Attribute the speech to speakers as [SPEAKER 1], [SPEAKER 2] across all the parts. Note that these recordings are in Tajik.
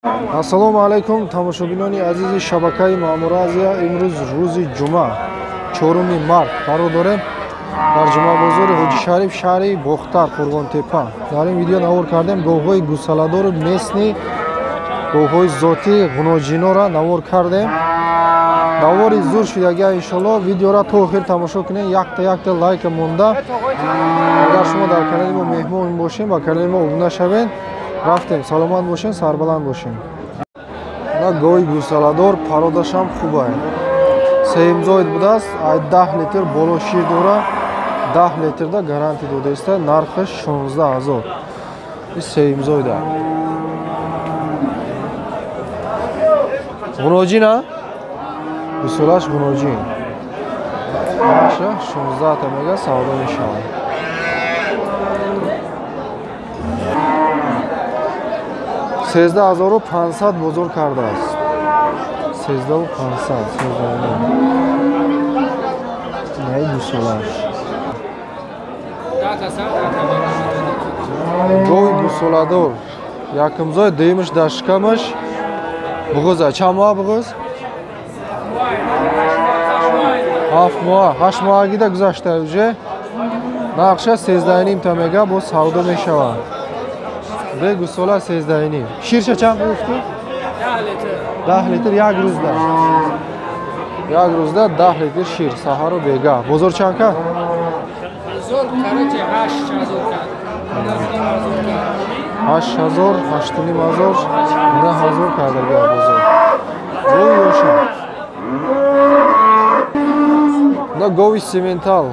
[SPEAKER 1] Ассалому алайкум, тамошобинони азизи шабакаи Маъмура Азия. Имрӯз рӯзи ҷумъа, 4 март, қарор дорем дар ҷумъабозори Ҳоҷишариф, шаҳри Бохтар, Қурғонтепа. Дар ин видео навор кардем говҳои гусаладору местни, говҳои зотӣ ғуноҷинора навор кардем. Навори зур шудагия, иншолло видеора то охир тамошо кунед, якта якта лайка монда. Агар шумо дар канали мо меҳмон бошед, ба канали мо обуна шавед. Рафтем, саломат бошед, сарбаланд бошед. На гови гусаладор пародашам хубай. Сеюмзоид будааст, ай 10 литр боло шир дора, 10 литрда гарантия додаиста, нархаш 16 000. Ин сеюмзоида. Ғуноҷин, а? Гусолаш ғуноҷин. Нархша 16 та мега, савдо мешавад. 13 500 бозор кардааст. 13 500, сездаҳ. Най гусолаш. Гови гусоладор. Якумзой, дуюмаш дар шикамаш. Буғуза, чанд моҳ буғуз? 7 моҳ, 8 моҳагида гузашта уже. Нархша 13,5 та мега, боз савдо мешавад. Бе гусола 13,5. Ширша чанд гуфтӣ? 10 литр як рӯзда. Як рӯзда 10 литр шир, саҳару бегаҳ. Бозор чанд кард?
[SPEAKER 2] Бозор, короче, 8000 кард.
[SPEAKER 1] 8000, 8500, 9000 кардага бозор. Гови ёша. На гови симентал,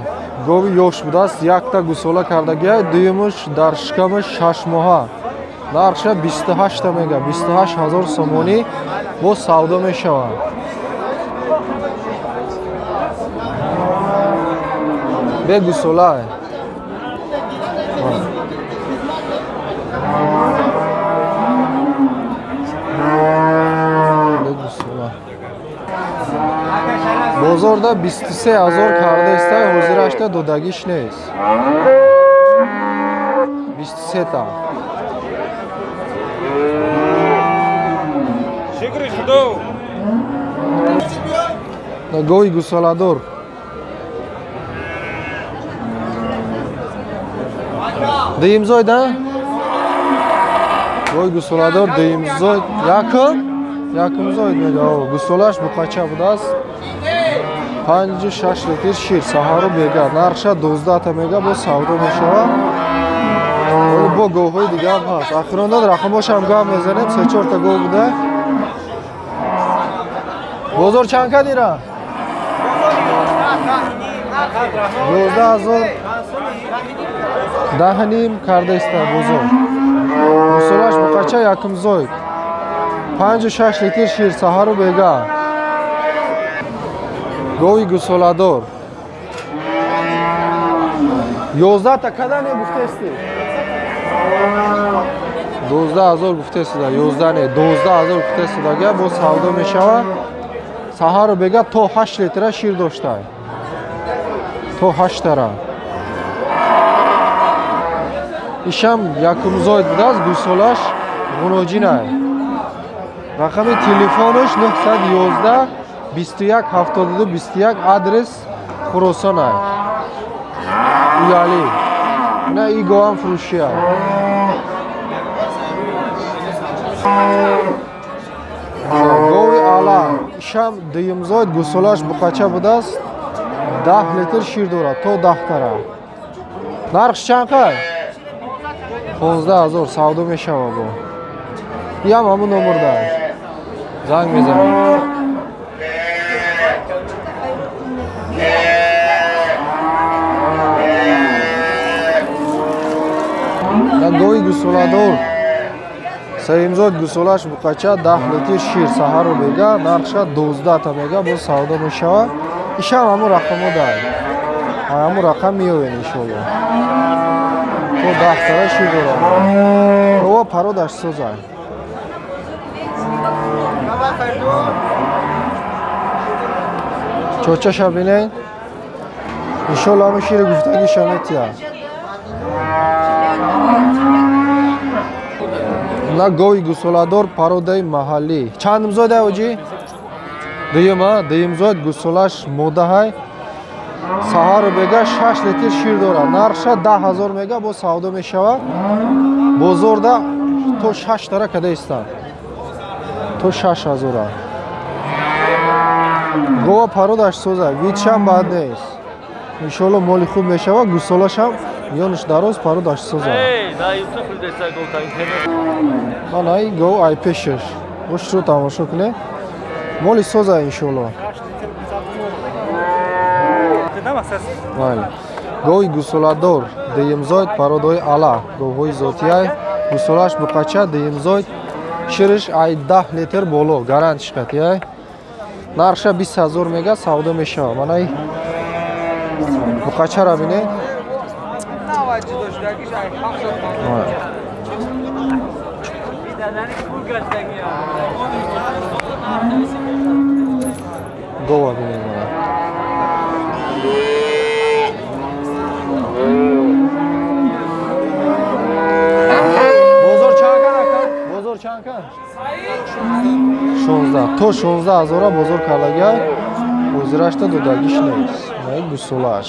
[SPEAKER 1] гови ёш будааст, якта гусола кардагия, дуюмаш дар шикамаш 6 моҳа. Нархша 28 та мега, 28 000 сомонӣ, боз савдо мешавад. Бе гусола. Бе гусола. Бозорда 23 000 кардаиста, ҳозирашта додагиш нест. 23 та.
[SPEAKER 2] Шукри худо.
[SPEAKER 1] Гови гусоладор. Дуюмзой да? Гови гусоладор дуюмзой, якум? Якумзой мега, гусолаш буқача будааст. 5-6 литр шир саҳару бега. Нархша 12 та мега, боз савдо мешавад. Бо говҳои дигаам ҳаст. Ахирондан рақамошам гап мезанем, се-чорта гов буда. Бозор чанд кад ира? 11 000, 10,5 кардаиста бозор. Гусолаш буқача, якумзой. 5-6 литр шир саҳару бега. Гови гусоладор. 11 та када не гуфтести? 12 000 гуфтесуда, 11 не, 12 000 гуфтесуда, боз савдо мешавад. Саҳару бега то 8 литра шир дошта. То 8 тара. Ишам якумзоид будааст, гусолаш ғуноҷинай. Рақами телефонаш 911 21 72 21, адрес Хуросонай. Уялӣ. Ина и говам фурӯшия. Гови ала. Ишам дуюмзоид, гусолаш буқача будааст. 10 литр шир дорад, то 10 тара. Нархш чанд қай? 15 000, савдо мешавад бо. Иам ҳамун номерда. Занг мезанем. Гови гусоладор. Сеюмзод, гусолаш буқача, 10 литр шир саҳару бега, нархша 12 та мега, боз савдо мешавад. Ишам ҳамун рақамо дар. Ҳамун рақам меёвем иншолло. То 10 тара шир дорад. Ова пародаш созай. Чочаша бинед. Иншолло ҳамун шири гуфтагиша метиҳад. На гови гусоладор пародаи маҳаллӣ. Чандумзоид ай оҷӣ? Дуюм, а? Дуюмзоид гусолаш модаҳай. Саҳару бега 6 литр шир дорад. Нархша 10 000 мега, бо савдо мешавад. Бозорда то 6 тара када истанд. То 6000. Гова пародаш соза, вид шам бад нест. Иншоалло моли хуб мешавад, гусолашам ёниш дароз, пародаш соза. Мана ин гов ай пешаш. Гӯшро тамошо кунед. Моли соза иншоалло. Бале. Гови гусоладор, дуюмзоид, пародои ала, говҳои зотияй, гусолаш буқача, дуюмзоид, шириш ай 10 литр боло, гарантиш қатияй. Нархша 20 000 мега, савдо мешавад. Мана ин буқачаро бинед. Ой. Гова бинед мана. Бозор чанд кан ака? Бозор чанд кан? 16. То 16 ҳазора бозор кардагиай. Ҳозирашта додагиш нест. Мана ин гусолааш.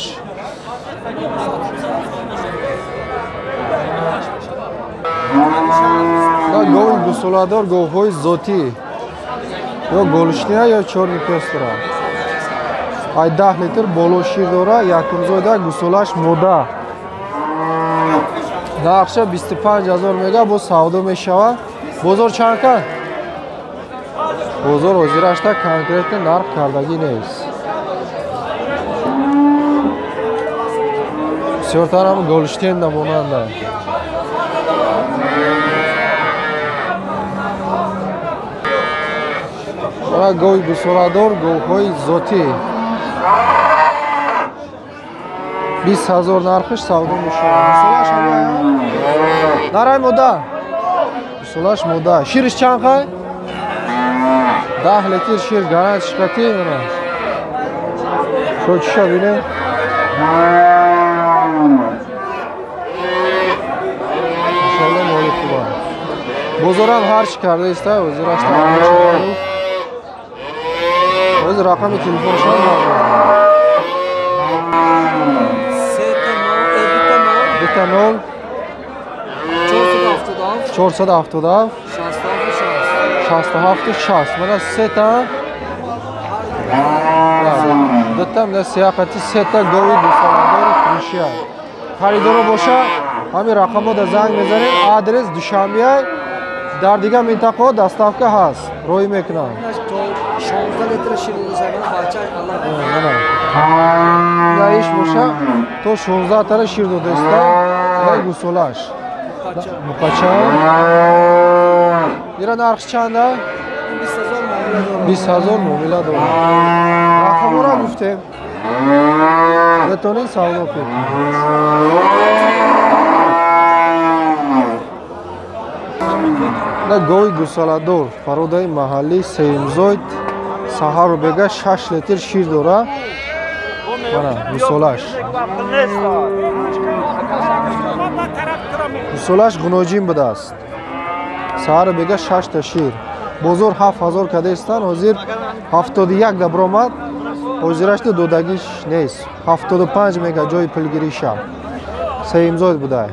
[SPEAKER 1] На гови гусоладор, говҳои зотӣ. Ё голштина, ё чёрный пёстра. Ай 10 литр боло шир дора, якумзоида, гусолаш мода. Нархша 25 000 мега, бо савдо мешавад. Бозор чанд кан? Бозор ҳозирашта конкретно нарх кардагӣ нест. Бисёртар ҳам голштин намонанда. Ана гови гусоладор, говҳои зотӣ. 20 000 нархиш, савдо мешавад. Гусолаш ҳамая? Нарай мода. Гусолаш мода. Шириш чанд қай? 10 литр шир гарант шикати мана. Шочиша бинед. Иншалло моли хуба. Бозорам ҳар чӣ карда иста, ҳозирашта ҳозир рақами телефоншон 20 477 67 60. Мана сета дута, мана сияқати сета гови гусоладори фурӯшия. Харидоро боша, ҳамин рақамҳода занг мезанем. Адрес Душанбеай, дар дигар минтақаҳо доставка ҳаст, роҳӣ мекунанд.
[SPEAKER 2] 16 литр шир.
[SPEAKER 1] Иш боша то 16 тара шир додаиста. Ай гусолаш муқача. Ира нархш чанда? 20 000 муомила дорад. Рақамҳоро гуфтем, метавонед савдо кунед. На гови гусоладор пародаи маҳаллӣ, сеюмзоид, саҳару бега 6 литр шир дора. Мана гусолаш. Гусолаш гуноҷин будааст. Саҳару бега 6 та шир. Бозор 7000 кадаистан, ҳозир 71 да биромад. Ҳозирашта додагиш нест. 75 мега ҷои пулгириша. Сеюмзоид будай.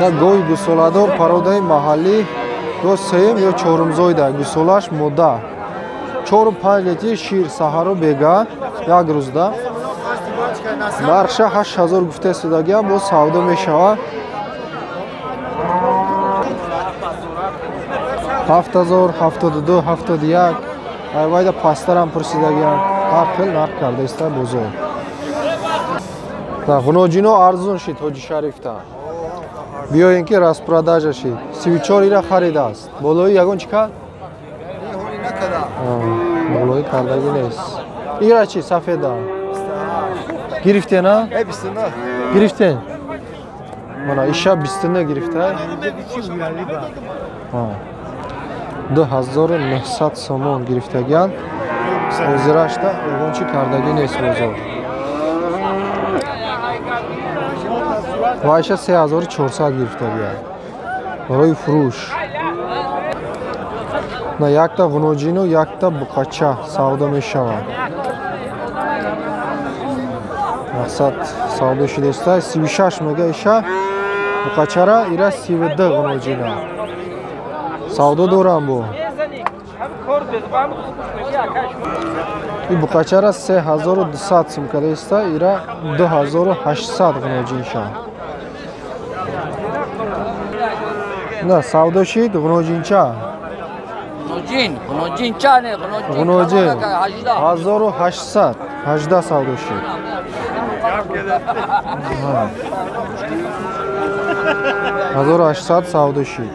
[SPEAKER 1] На гови гусоладор пародаи маҳаллӣ, ё сеюм, ё чорумзоида, гусолаш мода. 4-5 литр шир саҳару бега як рӯзда. Нархша 8000 гуфта истодагиам, боз савдо мешавад. 7000, 72, 71. Айвайда пасттарам пурсидагиам. Ҳар хел нарх карда иста бозор. Ғуноҷино арзон шид Ҳоҷи Шарифта. Биёен ки распродажа шид. 34 ира харидааст. Болои ягон чӣ кард? Болои кардагӣ нест. Ира чӣ сафеда? Гирифтен, а? Гирифтен? Мана иша 29 гирифта. 2900 сомон гирифтагиан. Ҳозирашта ягон чӣ кардагӣ нест бозор. Вайша 3400 гирифта бия. Барои фурӯш. На якта ғуноҷину якта буқача савдо мешавад. Мақсад савдо шудеста 36 мега иша буқачара ира 32 ғуноҷина. Савдо дорам бу. И буқачара 3200 сум кадаиста ира 2800 ғуноҷинша. На савдо шид ғуноҷинча.
[SPEAKER 2] Ғуноҷин чане
[SPEAKER 1] ғуноҷин 1800 18 савдо шид. 1800 савдо шид.